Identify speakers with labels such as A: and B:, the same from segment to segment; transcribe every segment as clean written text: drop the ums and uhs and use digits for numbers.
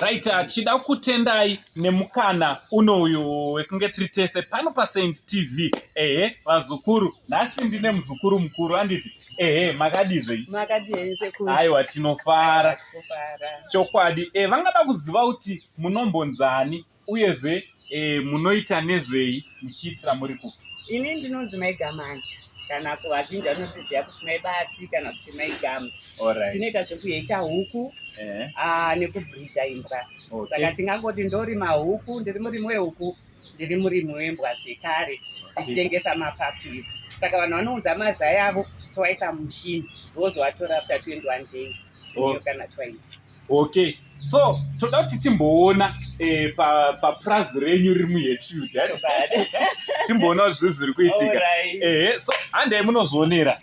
A: Right, tichida kutendai nemukana uno uyu wekunge tiri tese pano paSaint TV. Ehe, vazukuru, nhasi ndine muzukuru mukuru anditi. Ehe, makadizve?
B: Makadii sekuru?
A: Aiwa, tinofara.
B: Tinofara.
A: Chokwadi. Eh, vangada kuziva kuti munombonzani uyezve eh, munoita nezvei muchiitira muri kupi?
B: Ini ndinonzi Mai Gamani kana kuvazhinji vanondiziva kuti Mai Batsi kana kuti Mai Gams.
A: Alright.
B: Tinoita zvekuhecha huku
A: Eh,
B: nekubreeda imbwa.
A: Okay.
B: Saka tingangoti ndorima huku, ndiri murimi wehuku, ndiri murimi wembwa zvekare, tichitengesa mapuppies. Saka vanhu vanounza mazai avo toaisa mumushini vozoatora after 21 days.
A: Oh.
B: Ndiyo kana twaita.
A: Okay, so toda kuti timboona eh, papurazi pa renyu riri muHatfield eh? Timboona kuti zvii zviri kuitika.
B: Alright.
A: Ehe, so handei munozvionera.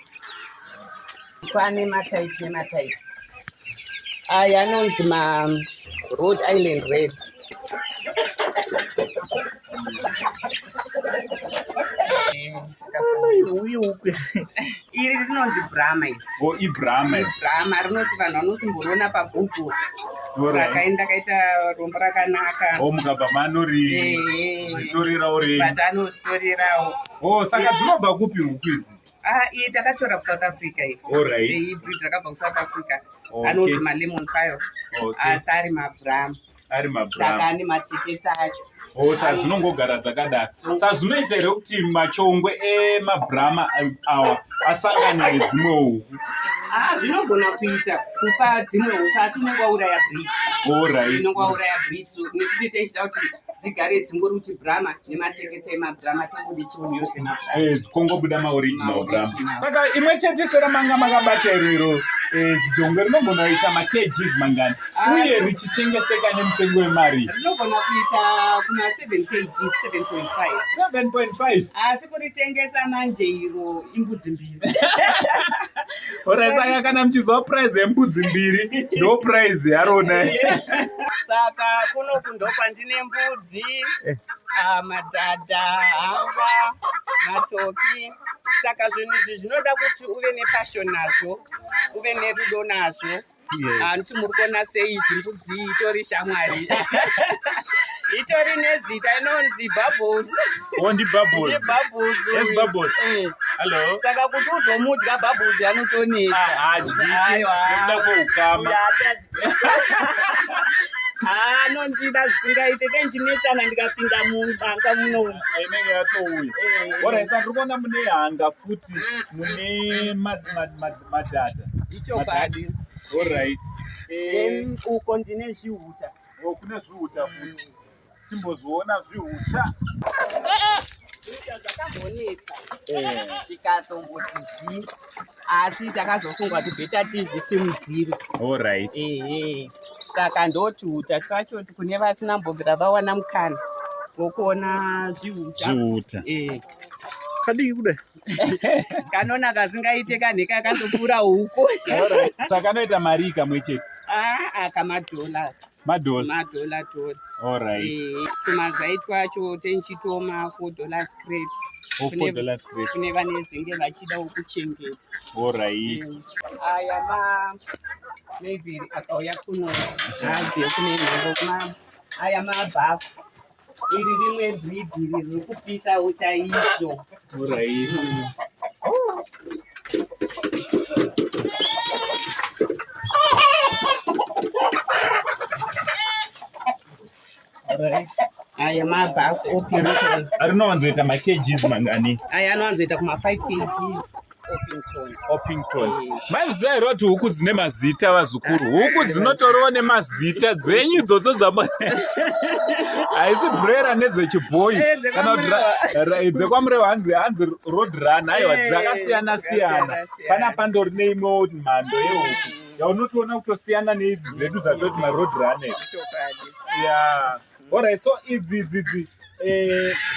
B: Pane mataipi nemataipi. Aya anonzi ma Rhode Island Red. Iri rinonzi Brahma iri.
A: O iBrahma.
B: Brahma rinonzi vanhu vanosimboriona paGoogle. Saka ini ndakaita rombo rakanaka.
A: O mukabva manori
B: Ehe.
A: zvitorerawo renyu.
B: But anozvitorerawo.
A: O saka dzinobva kupi huku idzi?
B: Ah, iyi takatora kuSouth Africa iyi.
A: Alright.
B: Iyi breed rakabva kuSouth Africa.
A: Okay.
B: Anonzi malemon pile.
A: Okay.
B: Asi ari maBrahma.
A: Ari
B: Saka
A: maBrahma.
B: ane matseketsa acho.
A: O saka dzinongogara dzakadaro. Saka zvinoita here kuti machongwe emaBrahma awa asangane nedzimwewo huku?
B: Ah, zvinogona kuita kupa dzimwe huku asi unenge wauraya breed.
A: Alright.
B: Unenge wauraya breed so nekuti tichida kuti dzigare dzingori kuti Brahma nematseketsa emaBrahma tongobuditsa nhiyo dzemaBrahma.
A: Eh, kongobuda maoriginal Brahma.
B: Maoriginal.
A: Saka imwe chete seramanga makabata irero eh, zijongwe rinogona kuita makgs mangani
B: Ah.
A: uye richitengeseka nemutengo wemari
B: Rinogona kuita kuma 7 kg 7.5.
A: 7.5.
B: Asi kuritengesa manje iro imbudzi mbiri.
A: Alright, saka kana muchizwa price yembudzi mbiri ndo price yarona.
B: Saka kunoku ndokwandine mbudzi, madhadha, hanga, matoki. Saka zvinhu izvi zvinoda kuti uve nepassion nazvo, uve nerudo nazvo. Handiti muri kuona sei izvi mbudzi iyi itori shamwari. Itori nezita inonzi Bubbles.
A: Oh, ndi Bubbles.
B: Ndi Bubbles.
A: Yes, Bubbles.
B: Eh.
A: Hello.
B: Saka kuti uzomudya Bubbles anotonetsa.
A: Haadyi.
B: Aiwa.
A: Nekuda kweukama.
B: Anondida zvisingaite tendinetsana ndikapinda mudanga muno.
A: Inenge yatouya. Alright, saka ndiri kuona mune hanga futi mune madhadha.
B: Ichokwadi.
A: Alright.
B: Then uko ndine zvihuta.
A: Oh, kune zvihuta futi. Timbozviona zvihuta.
B: Zvihuta zvakambonetsa zvikatomboti zii, asi takazofunga kuti better tizvisimudzire.
A: Alright.
B: Ehe. Saka ndotuhuta twacho kune vasina mbobvira vawana mukana wokuona zvihuta.
A: Zvihuta.
B: Eh.
C: Kadiki kudai.
B: Kanona kasingaite kanheka kandopfuura huku.
A: Alright. Saka anoita mari kamwe chete.
B: Ah, kamadhola.
A: Madhola.
B: Madhola dhola.
A: Alright.
B: Eh, tumazai twacho tenchitoma $4 crate.
A: Oh, $4 crate.
B: Kune vanezenge vachidawo kuchengeta.
A: Alright.
B: Aya ma maybe akauya kuno haazive kune nhengo kuma aya mabhafu. Iri rimwe breed iri riri kupisawo chaizvo.
A: Alright. Alright.
B: Aya mabhafu Orpington.
A: Rinowanzoita makgs mangani?
B: Aya anowanzoita kuma 5 kg Orpington.
A: Orpington. Maizviziva here kuti huku dzine mazita vazukuru? Huku dzinotoriwo nemazita dzenyu idzodzo dzama haisi brera nedzechibhoyi
B: Eh,
A: kana kuti dzekwaMurewa hanzi road run. Aiwa, dzakasiyana siyana.
B: Dzakasiyana-siyana.
A: Pana pandori neimwewo mhando yehuku yaunotoona kutosiyana neidzi dzedu dzatoti maroad runner.
B: Chokwadi.
A: Yeah. Alright, so idzi idzi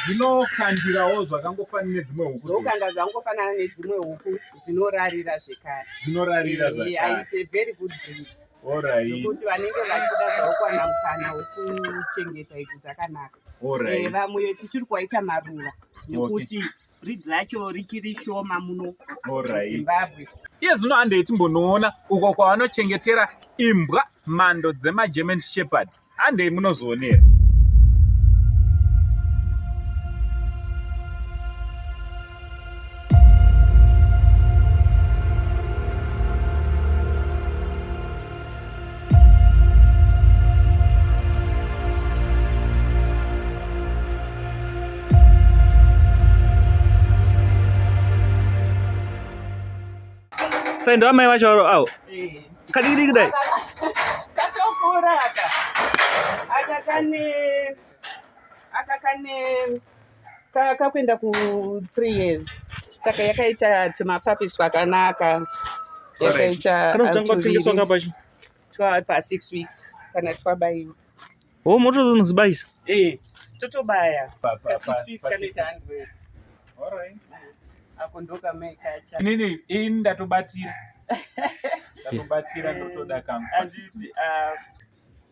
A: dzinokandirawo zvakangofanana nedzimwe huku.
B: Dzinokanda zvakangofanana nedzimwe huku dzinorarira zvekare.
A: Dzinorarira zvakare.
B: It's a very good breed.
A: Alright.
B: Zvekuti vanenge vachida zvavokwana mukana wekuchengeta idzi dzakanaka.
A: Alright.
B: Vamwe tichiri kuwaita maruva nekuti breed racho richiri shoma muno
A: Alright.
B: Zimbabwe.
A: Iye zvino handei timbonoona uko kwavanochengetera imbwa. mando dzemaGerman Shepherd. Handei munozvionera.
C: Sai ndo amai vacho avo avo.
B: Eh.
C: Kadiki diki dai.
B: Katokura aka. Aka kane aka kane kakuenda ku 3 years. Saka yakaita tumapapis twakanaka. Yakaita
C: Kana kutanga kutengeswa kapacho.
B: Twa pa 6 weeks kana twabaiwa.
C: Oh, motozonozibayisa.
B: Eh, totobaya.
A: Pa, pa,
B: Ka 6
A: pa,
B: weeks
A: pa
B: kanoita
A: six.
B: 100.
A: Alright.
B: Ako ndokamai kacha.
A: Inini ini ndatobatira. Ndatobatira ndotoda kangu. pa six
B: Anditi
A: weeks.
B: ah,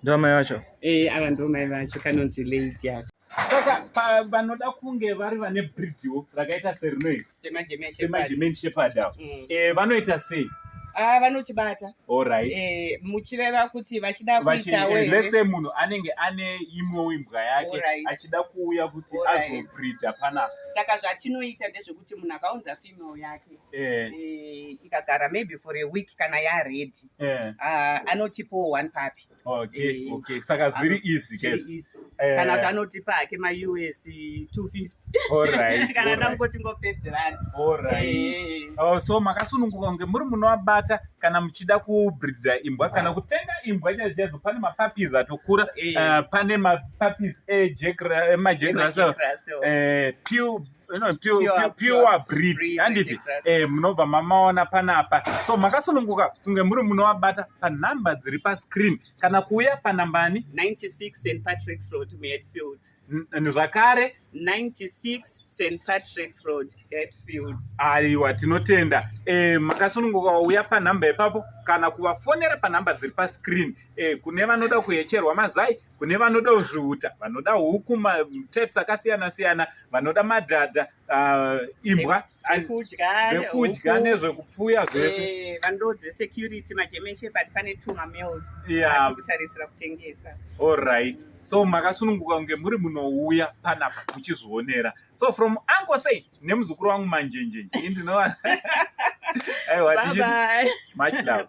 C: Ndo amai vacho.
B: eh ava ndomai vacho kanonzi lady aka.
A: Saka vanoda kunge vari vane breedwo rakaita serinoiri
B: SemaGerman Shepherd.
A: semaGerman Shepherd avo. Eh, vanoita sei?
B: Ah, vanochibata.
A: Alright.
B: Eh, muchireva kuti vachida
A: Vachi-
B: kuitawo
A: eh,
B: here?
A: let's say munhu anenge ane imwewo imbwa yake
B: Alright.
A: achida kuuya kuti
B: Alright.
A: azobreedha panapa.
B: Saka zvatinoita ndezvekuti munhu akaunza female yake
A: Eh,
B: eh, ikagara maybe for a week kana yaready
A: eh,
B: ah, anotipawo one puppy.
A: okay,
B: Eh,
A: okay. Saka zviri easy
B: Zviri
A: ke.
B: easy.
A: Eh,
B: Kana kuti anotipa hake maUS 250
A: alright,
B: kana
A: alright,
B: dangoti ngopedzerana.
A: alright.
B: Eh,
A: Oh, so makasununguka kunge muri munovabata kana muchida kubreedha imbwa kana kutenga imbwa chaidzo chaidzo. Pane mapuppies atokura,
B: Eh.
A: pane mapuppies emaJack Russell,
B: emaJack Russell.
A: pure, no, pure,
B: Pure-
A: pure, pure breed,
B: breed
A: handiti?
B: yeJack Russell.
A: Munobva mamaona panapa. So makasununguka kunge muri munovabata panhamba dziri pascreen kana kuuya panhambani
B: 96 St Patrick's Road, Hatfield.
A: Zvakare
B: 96 St Patrick's Road, Hatfield.
A: Aiwa, tinotenda. Makasununguka wauya panhamba ipapo kana kuvafonera panhamba dziri pascreen. Kune vanoda kuhecherwa mazai, kune vanoda zvihuta, vanoda huku, matypes akasiyana siyana, vanoda madhadha, imbwa
B: Dzekudya,
A: dzekudya
B: huku.
A: nezvekupfuya zvese.
B: Eh, vanodawo dzesecurity, maGerman Shepherd, pane two mamales atiri kutarisira kutengesa.
A: Alright, so makasununguka kunge muri munouya panapa muchizvionera. So from Uncle Say nemuzukuru wangu Manjenjenje, indinova aiwa
B: Bye
A: tichiti
B: bye.
A: much love.